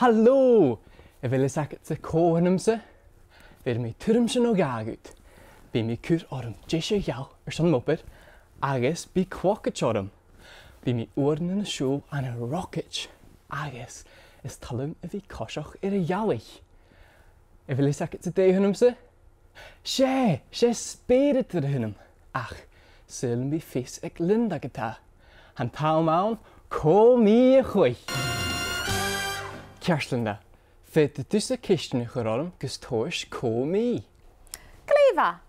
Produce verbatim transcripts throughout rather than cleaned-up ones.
Halò! A bheil fhios agadsa cò th' annamsa? Bheir mi tuairimse no dhà dhut. Bidh mi a' cur orm deise gheal airson m' obair, agus bidh clogaid orm. Bidh mi uaireannan a' siubhal ann an rocaid, agus is toil leam a bhith a' coiseachd air a' ghealaich. A bheil fhios agadsa dè th' annamsa? 'S e, 's e speuradar a th' annam, ach saoil am bi fios aig Linda ge-tà. Tha an t-àm ann còmhnaidh a chluich. Ceart, Linda, faodaidh tusa ceistean a chur orm gus tomhais còmhnaidh. Glè mhath.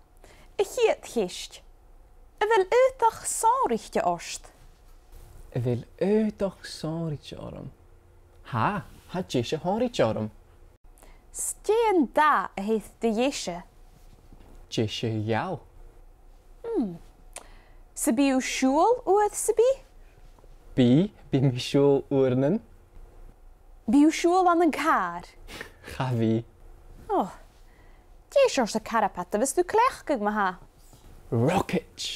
A' chiad cheist. A bheil aodach sònraichte ort? A bheil aodach sònraichte orm? Tha, tha deise shònraichte orm. 'S dè an dath a th' air do dheise? Deise gheal. Hmm. Am bi thu a' siubhal uair sam bith? Bidh, bidh mi a' siubhal uaireannan. Am bi thu a' siubhal ann an càr? Cha bhi. Ò. Dè seòrsa carbad a bhios tu a' cleachdadh ma-thà? Rocaid.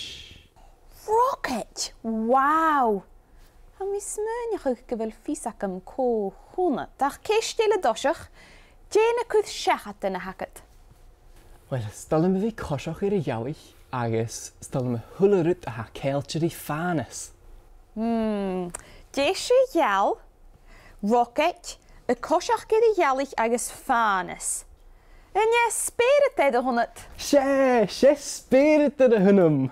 Rocaid? Wow! Tha mi a' smaoineachadh gu bheil fios agam cò th' annad. Ach ceist eile an toiseach, dè na cur-seachadan a th' agad? Uill, 's toil leam a bhith a' coiseachd air a' ghealaich agus 's toil leam a h-uile rud a tha ceangailte ri fànas. Hmm, deise gheal, rocaid, a' coiseachd air a' ghealaich agus fànas. An e speuradar a th' annad? 'S e, 's e speuradar a th' annam.